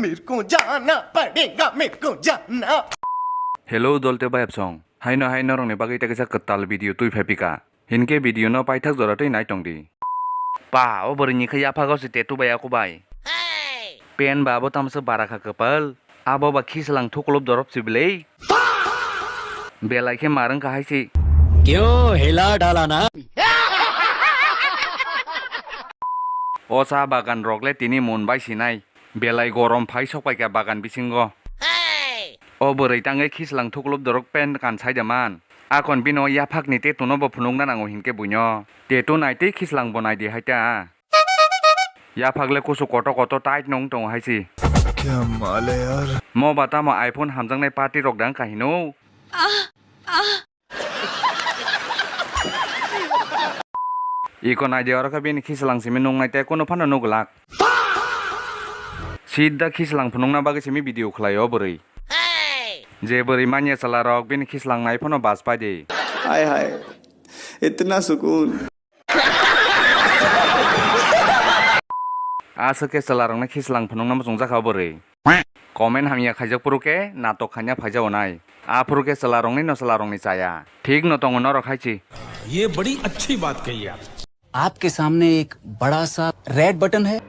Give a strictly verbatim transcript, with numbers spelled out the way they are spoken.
मेरे को जाना पड़ेगा, मेरे को जाना। Hello dolte bayapsong, haino hai norokni bagwi ta kisa kwtal video twi phai pika. Hinkhe video no paithak jora twi nai tong di. Pa, o bwrwi ni khe yaphago se tattoo bai ako bai. Pen ba abo tamsa bara kha kwpal. Abo ba khislang thuklop dorop si bwlei. Belai khe marwng kha hai si. क्यों हिला डाला ना? O cha bagan rok le tini mun bai sinai. Belai gorom phai sok pai kha bagan bisingo. O bwrwi tangwi khislang thuklop dorok pen kan sai da man. Akon bino yaphak ni tattoo no bo phunuk na nango hinkhe buino. Tattoo nai tei khislang bo nai di hai ta. Yaphak le kusu koto koto tight nung tongo hai si. क्या माल है यार? Mo ba tamo iPhone hamjaknai party rok dang kahino. Iko nai di oro khe bini khislang simi nung nai tei kunu phano nuk glak. Sidda khislang phunukna bagwi simi video khlai o bwrwi. Je bwrwi manya chwla rok bini khislang nai phano bas pai di. हाय हाय, इतना सुकून। Aswk khe chwla rokni khislang phunukna muchung jakha o bwrwi. Comment hamya khaijak phuru khe natok khaina phaijao nai. Aphuru khe chwla rokni no chwla rokni chaya. Thik no tongo norok hai si. ये बड़ी अच्छी बात कही आप। आपके सामने एक बड़ा सा रेड बटन है।